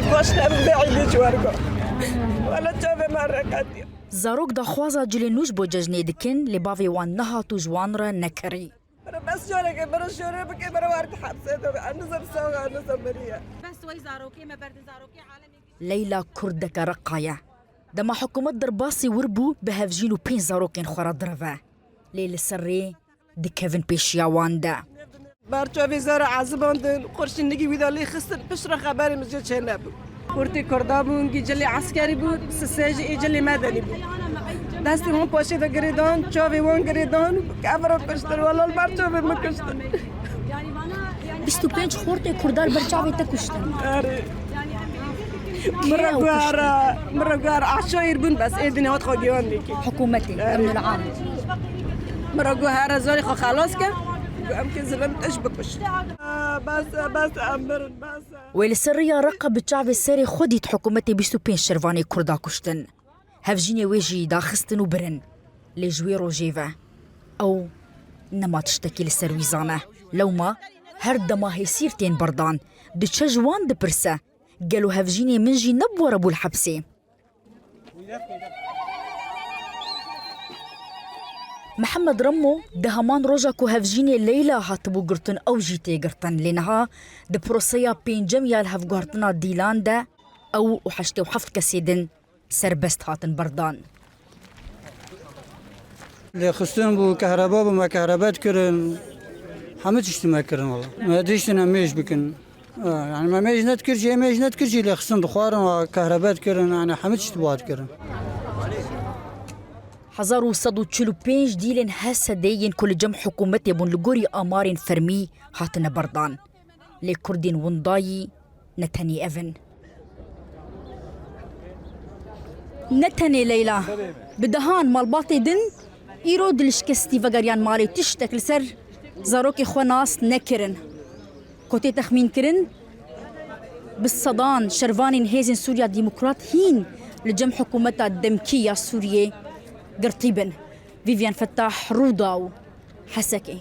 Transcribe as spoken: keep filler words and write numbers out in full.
Xweş nebin bê eydê ji wer got. Wele çavê me reqetiye. Zarok daxwaza cilê nû ji bo cejnê dikin, lê bavê wan nehat û ji wan re nekerî. Bira bes careke, bira şorê bike, bira wer di hepsê de be. Eniza bi sax e, eniza miriye. Bes wey zarokê me berdin zarokê alemê. Leyla kurdeke Reqa ye. Dema hikûmet derbasî wir bû, bi hevjîn û pênc zarokên xwe re direve. Lê li ser rê dikevin pêşiya wan de. Ber çavê zara ezibandin, qurşînigî wî de lê xistin, piştre xeberê min jê çênebû. Xortê Kurda bûn, gî cilê eskerî bû, sisê jî ê cilê medenî bû. Destê wan paşê de girêdan, çavê wan girêdan, kevra kuştin, wela li ber çavê min kuştin. Bîst û pênc xortê Kurda li ber çavê te kuştin. Erê. Min re guhera, min re guhera aşayîr bûn, bes ê dinê hat xwe giyan dikî. Hikûmetê, Erê. Emnul am. Min re guhera zarê xwe xelas ke, em kê zilim tişt bikuş. Bes e, bes e, em mirin, bes e. Wê li ser riya Reqa bi çavê serê xwe dît hikûmetê bîst û pênc şervanê Kurda kuştin. Hevjînê wê jî daxistin û birin. Lê ji wê rojê ve ew nema tiştekî li ser wî zane. Lewma her dema hêsîr tên berdan, diçe ji wan dipirse, gelo hevjînê min jî nebû re bû li hepsê? Mihemed Remo di heman roja ku hevjînê Leyla hatibû girtin, ew jî tê girtin. Lê niha di proseya pêncem ya lihevguhartina dîlan de ew û heştê û heft kesê din serbest hatin berdan. Lêxistin bû, kehreba bû, me kehrebe dikirin. Hemû tiştî me kirin wala. Me diştin em mêj bikin. Ha, yani me mêj nedikir jî, mêj nedikir jî lêxistin dixwarin, wa kehrebe dikirin, yani hemû tişt wa dikirin. Hezar û sed û çil û pênc dîlên H S D'ê yên ku li cem hikûmetê bûn li gorî amarên fermî hatine berdan. Lê Kurdên windayî ne tenê ev in. Ne tenê Leyla, bi dehan malbatê din îro dilşikestî vegeriyan malê, tiştek li ser zarokê xwe nas nekirin. Ku tê texmînkirin, bi sedan şervanên Hêzên Sûriya Demokrat hîn li cem hikûmeta demkî ya Sûriyê girtî bin. Vivian Fettah, Rûdaw, Hesekê.